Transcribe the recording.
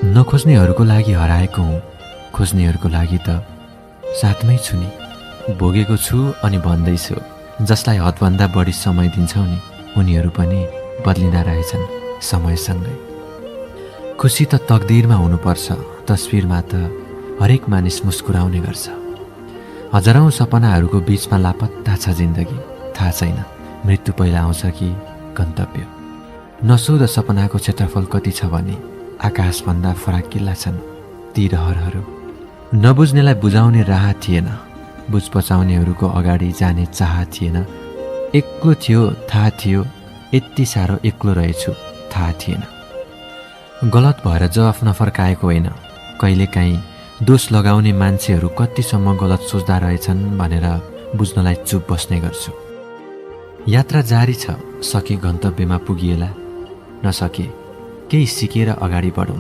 नखोज्नेहरूको लागि हराएको हुँ, खोज्नेहरूको लागि त साथमै छु नि। भोगेको छु अनि भन्दैछु, जसलाई हदभन्दा बढी समय दिन्छौ नि उनीहरू पनि बदलिँदा रहेछन् समयसँगै। खुसी त तकदिरमा हुनुपर्छ, तस्बिरमा त हरेक मानिस मुस्कुराउने गर्छ। हजारौं सपनाहरूको बीचमा लापत्ता छ जिन्दगी, थाहा छैन मृत्यु पहिला आउँछ कि गन्तव्य। नसोध सपनाको क्षेत्रफल कति छ भने आकाशभन्दा फराकिला छन् ती रहरहरू। नबुझ्नेलाई बुझाउने राह थिएन, बुझ पचाउनेहरूको अगाडि जाने चाह थिएन। एक्लो थियो थाहा थियो, यति साह्रो एक्लो रहेछु थाहा थिएन। गलत भएर जवाफ नफर्काएको होइन, कहिलेकाहीँ दोष लगाउने मान्छेहरू कतिसम्म गलत सोच्दा रहेछन् भनेर बुझ्नलाई चुप बस्ने गर्छु। यात्रा जारी छ, सके गन्तव्यमा पुगिएला, नसके केही सिकेर अगाडि बढौँला।